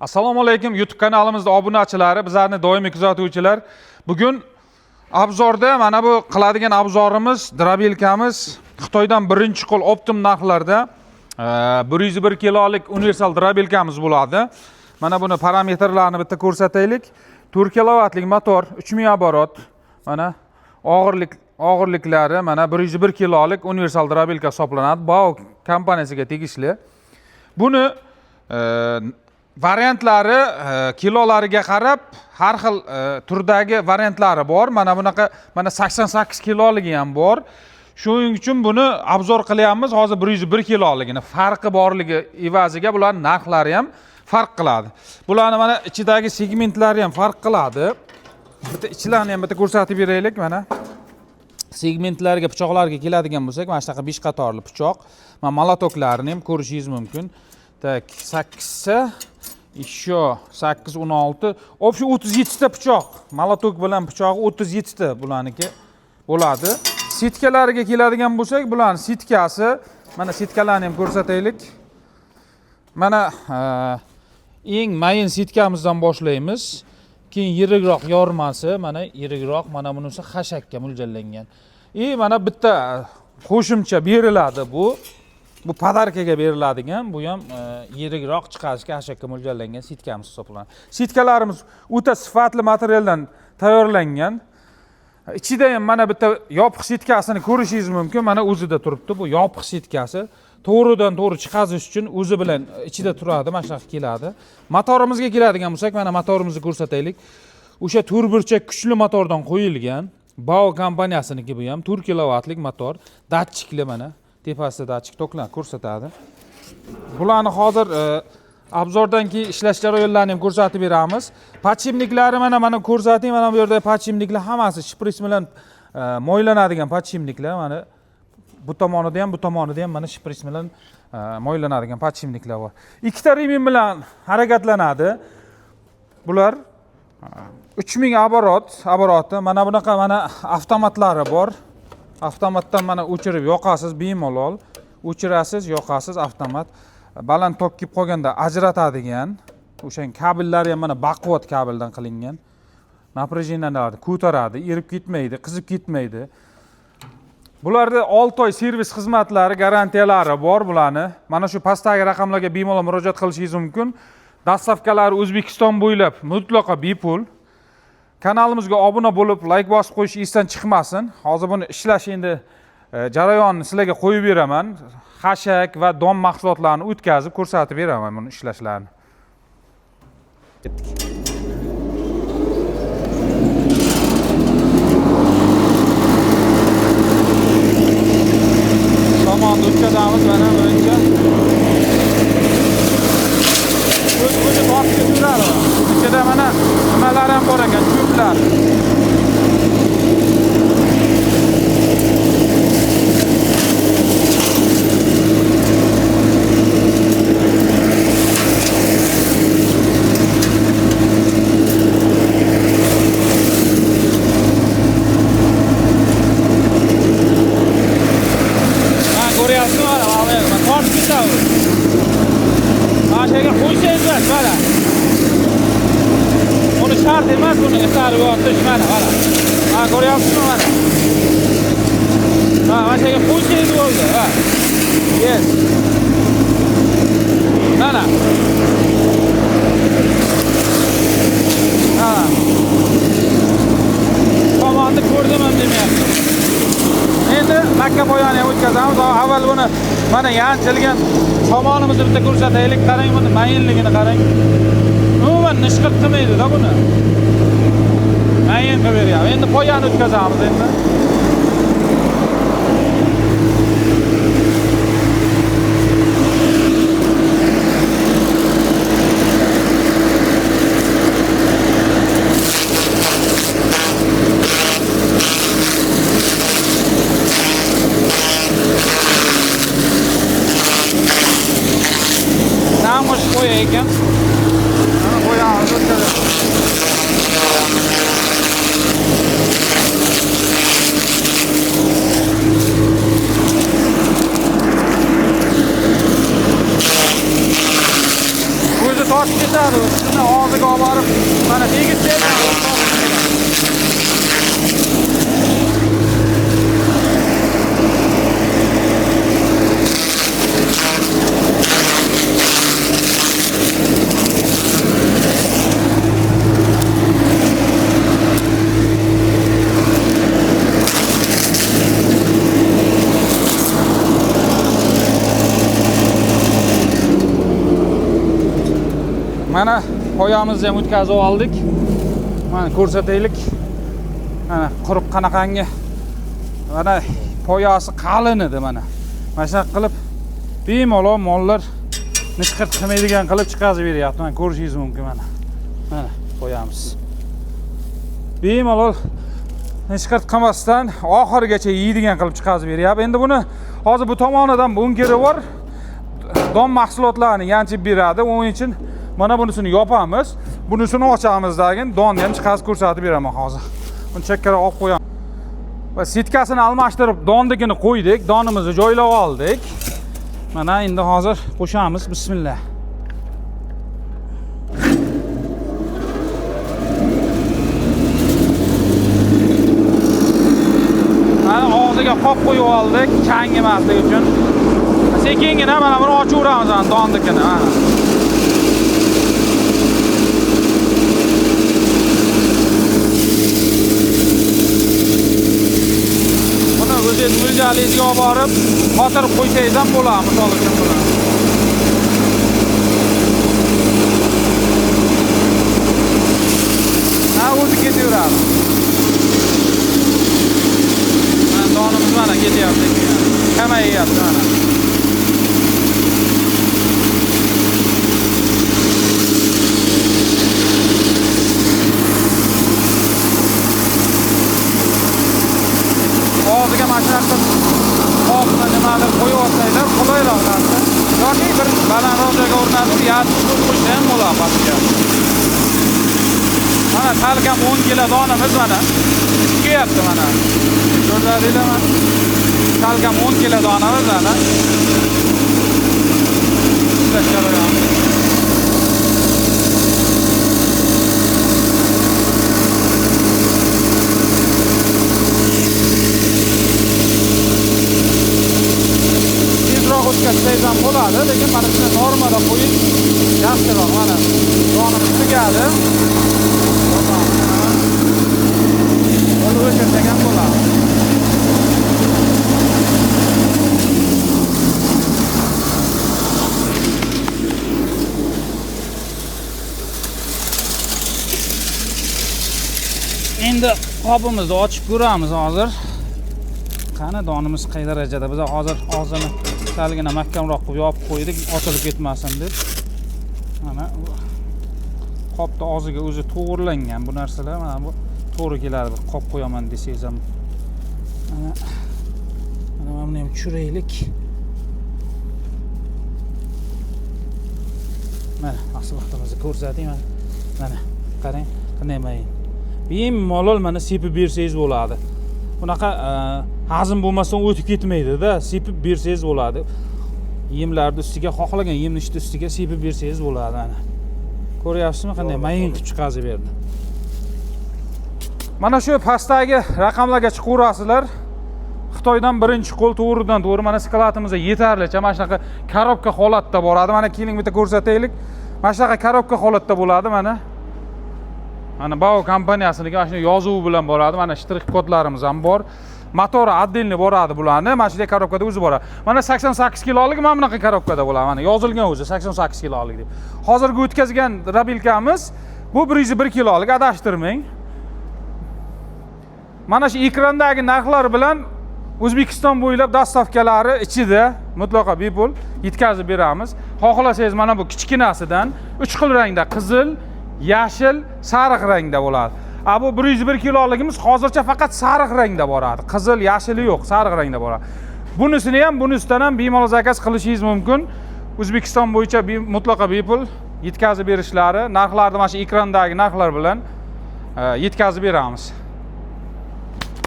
Assalomu alaykum YouTube kanalimizda obunachilari, bizlarni doimiy kuzatuvchilar. Bugun obzorda mana bu qiladigan obzorimiz, drobilkamiz Xitoydan birinchi qo'l optim narxlarda 101 kilolik universal drobilkamiz bo'ladi. Mana buni parametrlarini bitta ko'rsataylik. 4 kilovatlik motor, 3000 oborot. Mana og'irliklari mana 101 kilolik universal drobilka hisoblanadi. Bao kompaniyasiga tegishli. Buni variantlari kilolariga qarab har xil turdagi variantlari bor. Mana bunaqa mana 88 kiloligi ham bor. Shuning uchun buni obzor qilyapmiz. Hozir 101 kiloligini farqi borligi evaziga bularning narxlari ham farq qiladi. Bularni mana ichidagi segmentlari ham farq qiladi. Bitta ichilarini ham bitta ko'rsatib beraylik mana. Segmentlarga, pichoqlarga keladigan bo'lsak, mana shunaqa 5 qatorli pichoq. Mana molotoklarini ham ko'rishingiz mumkin. Tak, 8 ta, еще 8, 16, общий 37 ta pichoq. Molotok bilan pichog'i 37 ta bularniki bo'ladi. Setkalariga keladigan bo'lsak, bularning setkasi, mana setkalarni ham ko'rsataylik. Mana eng mayin setkamizdan boshlaymiz. Keyin yirikroq yormasi, mana yirikroq, mana bunisi xashakka mo'ljallangan. И mana bitta qo'shimcha beriladi bu. Bu podarkaga beriladigan, bu ham yirikroq chiqarishga xashakka mo'ljallangan setkamiz hisoblanadi. Setkalarimiz o'ta sifatli materialdan tayyorlangan. Ichida ham mana bitta yopiq setkasini ko'rishingiz mumkin. Mana o'zida turibdi bu yopiq setkasi. To'g'ridan to'g'ri chiqazish uchun o'zi bilan ichida turadi, mana shunaqa keladi. Motorimizga keladigan bo'lsak, mana motorimizni ko'rsataylik. O'sha to'rtburchak kuchli motordan qo'yilgan. Bao kompaniyasiniki bu ham 4 kilovatlik motor, datchikli mana tepasida datchik toklar ko'rsatadi. Bularni hozir obzordan keyin ishlash jarayonlarini ham ko'rsatib beramiz. Podshipniklari mana ko'rsating, mana bu yerda podshipniklar hammasi shpris bilan moylanadigan podshipniklar, mana bu tomonida ham, bu tomonida ham mana shpris bilan moylanadigan podshipniklar bor. Ikkita remin bilan harakatlanadi. Bular 3000 aboroti, mana bunaqa mana avtomatlari bor. Avtomatdan mana o'chirib yoqasiz bemalol, o'chirasiz, yoqasiz avtomat. Baland tok kelib qolganda ajratadigan, o'sha kabellari ham mana baquvvat kabeldan qilingan. Напряжениyalarni ko'taradi, erib ketmaydi, qizib ketmaydi. Bularda 6 oy servis xizmatlari, garantiyalari bor bularni. Mana shu pastdagi raqamlarga bemalol murojaat qilishingiz mumkin. Dastavkalari O'zbekiston bo'ylab mutlaqo bepul. Kanalimizga obuna bo'lib, like bosib qo'yish esdan chiqmasin. Hozir buni ishlash endi jarayonini sizlarga qo'yib beraman. Xashak va don mahsulotlarini o'tkazib ko'rsatib beraman buni ishlashlarini. Ketdik. Somonni o'tkazamiz mana birinchi. O'zi tortib ketaveradi. Ichida mana nimalar ham bor ekan, cho'plar. Ha, ko'ryapsizmi mana, mana tortib ketadi. Mana shu yerga qo'ysangiz bas, mana. Buni shart emas, buni itarib yotish, mana, mana. Ha, ko'ryapsizmi mana? Ha, mana shu yerga qo'ysangiz bo'ldi, ha. Yes. Mana. Ha. Tomonni ko'rdim ham demayapti. Endi makka poyani ham o'tkazamiz. Avval buni mana yanchilgan somonimizni bitta ko'rsataylik. Qarang buni mayinligini qarang. Umuman nishqirt qilmaydi-da buni. Mayin qilib beryapti. Endi poyani o'tkazamiz endi. Namush qo'ya ekan. Mana qo'yamiz o'tkazamiz. Tortib ketadi, shuni og'ziga olib borib, mana tegizsa ham tortib ketadi. Mana poyamizni ham o'tkazib oldik. Mana ko'rsataylik. Mana quruq qanaqangi. Mana poyasi qalin edi mana. Mana shunaqa qilib bemalol mollar nichiqirt qilmaydigan qilib chiqazib beryapti. Mana ko'rishingiz mumkin mana. Mana poyamiz. Bemalol nichiqirt qilmasdan oxirigacha yeydigan qilib chiqazib beryapti. Endi buni hozir bu tomonidan bunkeri bor. Don mahsulotlarini yanchib beradi. Uning uchun mana bunisini yopamiz, bunisini ochamiz, keyin donni ham chiqazib ko'rsatib beraman hozir. Buni chekkaroq olib qo'yamiz. Va sitkasini almashtirib dondigini qo'ydik, donimizni joylab oldik. Mana endi hozir qo'shamiz. Bismillah. Mana og'ziga qop qo'yib oldik, chang yemasligi uchun. Sekingina mana buni ochaveramiz mana dondikini, mana. O'zingiz mo'ljalingizga olib borib, qotirib qo'ysangiz ham bo'ladi, misol uchun bo'ladi. Ha, o'zi ketaveradi. Mana donimiz mana ketyapti, kamayyapti mana. Og'ziga mana shunaqa qopni nimadir qo'yib olsanglar qulayroq narsa. Yoki bir balandroq joyga o'rnatib, yashiq qo'ysa ham bo'ladi pastga. Mana salkam 10 kilo donimiz mana kelyapti mana. Ko'rdingizmi? Salkam 10 kilo donimiz mana. Ishlab chiqaramiz. O'tkazsangiz ham bo'ladi, lekin mana shuni normada qo'yib yaxshiroq. Mana donimiz tugadi. Buni o'chirsak ham bo'ladi. Endi qopimizni ochib ko'ramiz hozir. Qani donimiz qay darajada? Biz hozir og'zini salgina mahkamroq qilib yopib qo'ydik, ochilib ketmasin deb. Mana qopni og'ziga o'zi to'g'rilangan bu narsalar. Mana bu to'g'ri keladi, bir qop qo'yaman desangiz ham. Mana mana buni ham tushiraylik. Mana mahsulotimizni ko'rsating mana. Mana qarang, qanday mayin. Bemalol mana sepib bersangiz bo'ladi. Bunaqa hazm bo'lmasdan o'tib ketmaydi-da, sepib bersangiz bo'ladi. Yemlarni ustiga, xohlagan yemni ustiga sepib bersangiz bo'ladi mana. Ko'ryapsizmi qanday mayin qilib chiqazib berdi. Mana shu pastdagi raqamlarga chiqaverasizlar. Xitoydan birinchi qo'l to'g'ridan to'g'ri mana sklatimizda yetarlicha mana shunaqa korobka holatda boradi. Mana keling bitta ko'rsataylik. Mana shunaqa korobka holatda bo'ladi mana. Mana Bao kompaniyasiniki mana shunday yozuvi bilan boradi. Mana shtrix kodlarimiz ham bor. Motori отдельно boradi bularni. Mana shunday korobkada o'zi boradi. Mana 88 kilolik mana bunaqa korobkada bo'ladi. Mana yozilgan o'zi 88 kilolik deb. Hozirgi o'tkazgan robilkamiz bu 101 kilolik, adashtirmang. Mana shu ekrandagi narxlar bilan O'zbekiston bo'ylab dastavkalari ichida mutlaqo bepul yetkazib beramiz. Xohlasangiz mana bu kichkinasidan 3 xil rangda, qizil, yashil, sariq rangda bo'ladi. A bu 101 kiloligimiz hozircha faqat sariq rangda boradi. Qizil, yashili yo'q, sariq rangda boradi. Bunisini ham, bunisidan ham bemalol zakaz qilishingiz mumkin. O'zbekiston bo'yicha mutlaqo bepul yetkazib berishlari, narxlarni mana shu ekrandagi narxlar bilan yetkazib beramiz.